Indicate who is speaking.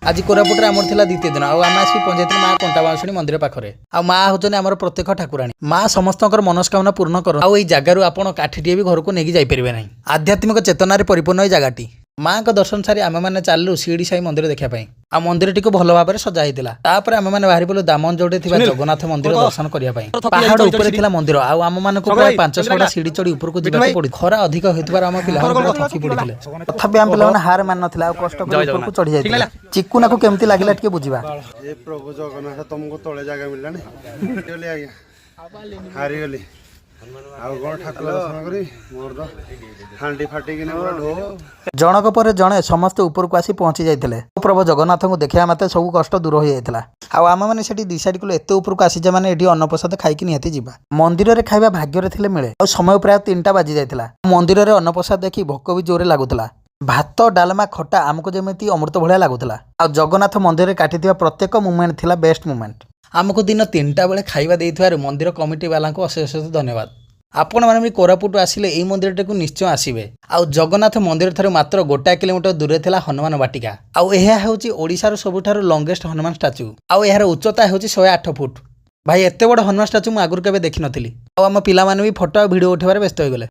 Speaker 1: ଆଜି କୋରାପୁଟରେ ଆମର ଥିଲା ଦ୍ୱିତୀୟ ଦିନ ଆଉ ଆମେ ଆସିକି ପହଞ୍ଚିଯାଇଥିଲୁ ମା କଣ୍ଟାବାଉଁଶୁଣୀ ମନ୍ଦିର ପାଖରେ। ଆଉ ମା ହେଉଛନ୍ତି ଆମର ପ୍ରତ୍ୟକ୍ଷ ଠାକୁରାଣୀ। ମା ସମସ୍ତଙ୍କର ମନସ୍କାମନା ପୂର୍ଣ୍ଣ କରନ୍ତି। ଆଉ ଏଇ ଜାଗାରୁ ଆପଣ କାଠିଟିଏ ବି ଘରକୁ ନେଇକି ଯାଇପାରିବେ ନାହିଁ। ଆଧ୍ୟାତ୍ମିକ ଚେତନାରେ ପରିପୂର୍ଣ୍ଣ ଏଇ ଜାଗାଟି। ମାଙ୍କ ଦର୍ଶନ ସାରି ଆମେମାନେ ଚାଲିଲୁ ଶିରିଡ଼ି ସାଇ ମନ୍ଦିର ଦେଖିବା ପାଇଁ। ଆଉ ମନ୍ଦିରଟିକୁ ଭଲ ଭାବରେ ସଜା ହେଇଥିଲା। ତାପରେ ଆମେମାନେ ବାହାରି ପଡ଼ିଲୁ ଦାମନଯୋଡ଼ିରେ ଥିବା ଜଗନ୍ନାଥ ମନ୍ଦିର ଦର୍ଶନ କରିବା ପାଇଁ। ପାହାଡ଼ ଉପରେ ଥିଲା ମନ୍ଦିର ଆଉ ଆମମାନଙ୍କୁ ପ୍ରାୟ 500ଟା ସିଡ଼ି ଚଢ଼ି ଉପରକୁ ଯିବାକୁ ପଡି। ଖରା ଅଧିକ ହେଉଥିବାରୁ ଆମ ପିଲାମାନେ ପୁରା ଥକି ପଡ଼ିଥିଲେ। ତଥାପି ଆମ ପିଲାମାନେ ହାର ମାନିନଥିଲେ ଆଉ କଷ୍ଟ କରି ଉପରକୁ ଚଢ଼ି ଯାଇଥିଲେ। ଚିକୁନାକୁ କେମିତି ଲାଗିଲା, ଟିକେ ବୁଝିବା।
Speaker 2: ଏ ପ୍ରଭୁ ଜଗନ୍ନାଥ, ତମକୁ ତଳେ ଜାଗା ମିଳିଲାନି ଗଲି ଆଜ୍ଞା, ହାରିଗଲି। ଆଉ କଣ ଠାକୁର ଦର୍ଶନ କରି ମୋର ତ ହାଣ୍ଡି ଫାଟିକିନା ପୁରା ଢୋ।
Speaker 1: ଜଣକ ପରେ ଜଣେ ସମସ୍ତେ ଉପରକୁ ଆସି ପହଞ୍ଚି ଯାଇଥିଲେ। ପ୍ରଭୁ ଜଗନ୍ନାଥଙ୍କୁ ଦେଖିବା ମାତ୍ରେ ସବୁ କଷ୍ଟ ଦୂର ହୋଇଯାଇଥିଲା। ଆଉ ଆମେମାନେ ସେଠି ଡିସାଇଡ୍ କଲୁ, ଏତେ ଉପରକୁ ଆସିଛେ ମାନେ ଏଠି ଅନ୍ନପ୍ରସାଦ ଖାଇକି ନିହାତି ଯିବା। ମନ୍ଦିରରେ ଖାଇବା ଭାଗ୍ୟରେ ଥିଲେ ମିଳେ। ଆଉ ସମୟ ପ୍ରାୟ 3ଟା ବାଜି ଯାଇଥିଲା। ମନ୍ଦିରରେ ଅନ୍ନପ୍ରସାଦ ଦେଖି ଭୋକ ବି ଜୋରେ ଲାଗୁଥିଲା। ଭାତ, ଡାଲମା, ଖଟା ଆମକୁ ଯେମିତି ଅମୃତ ଭଳିଆ ଲାଗୁଥିଲା। ଆଉ ଜଗନ୍ନାଥ ମନ୍ଦିରରେ କାଟିଥିବା ପ୍ରତ୍ୟେକ ମୁମେଣ୍ଟ ଥିଲା ବେଷ୍ଟ ମୁମେଣ୍ଟ। ଆମକୁ ଦିନ 3ଟା ବେଳେ ଖାଇବା ଦେଇଥିବାରୁ ମନ୍ଦିର କମିଟି ବାଲାଙ୍କୁ ଅଶେଷ ଅଶେଷ ଧନ୍ୟବାଦ। ଆପଣମାନେ ବି କୋରାପୁଟ ଆସିଲେ ଏଇ ମନ୍ଦିରଟାକୁ ନିଶ୍ଚୟ ଆସିବେ। ଆଉ ଜଗନ୍ନାଥ ମନ୍ଦିର ଠାରୁ ମାତ୍ର 1 କିଲୋମିଟର ଦୂରରେ ଥିଲା ହନୁମାନ ବାଟିକା। ଆଉ ଏହା ହେଉଛି ଓଡ଼ିଶାର ସବୁଠାରୁ ଲଙ୍ଗେଷ୍ଟ ହନୁମାନ ଷ୍ଟାଚୁ। ଆଉ ଏହାର ଉଚ୍ଚତା ହେଉଛି 108 ଫୁଟ। ଭାଇ, ଏତେ ବଡ଼ ହନୁମାନ ଷ୍ଟାଚୁ ମୁଁ ଆଗରୁ କେବେ ଦେଖିନଥିଲି। ଆଉ ଆମ ପିଲାମାନେ ବି ଫଟୋ ଆଉ ଭିଡ଼ିଓ ଉଠାଇବାରେ ବ୍ୟସ୍ତ ହୋଇଗଲେ।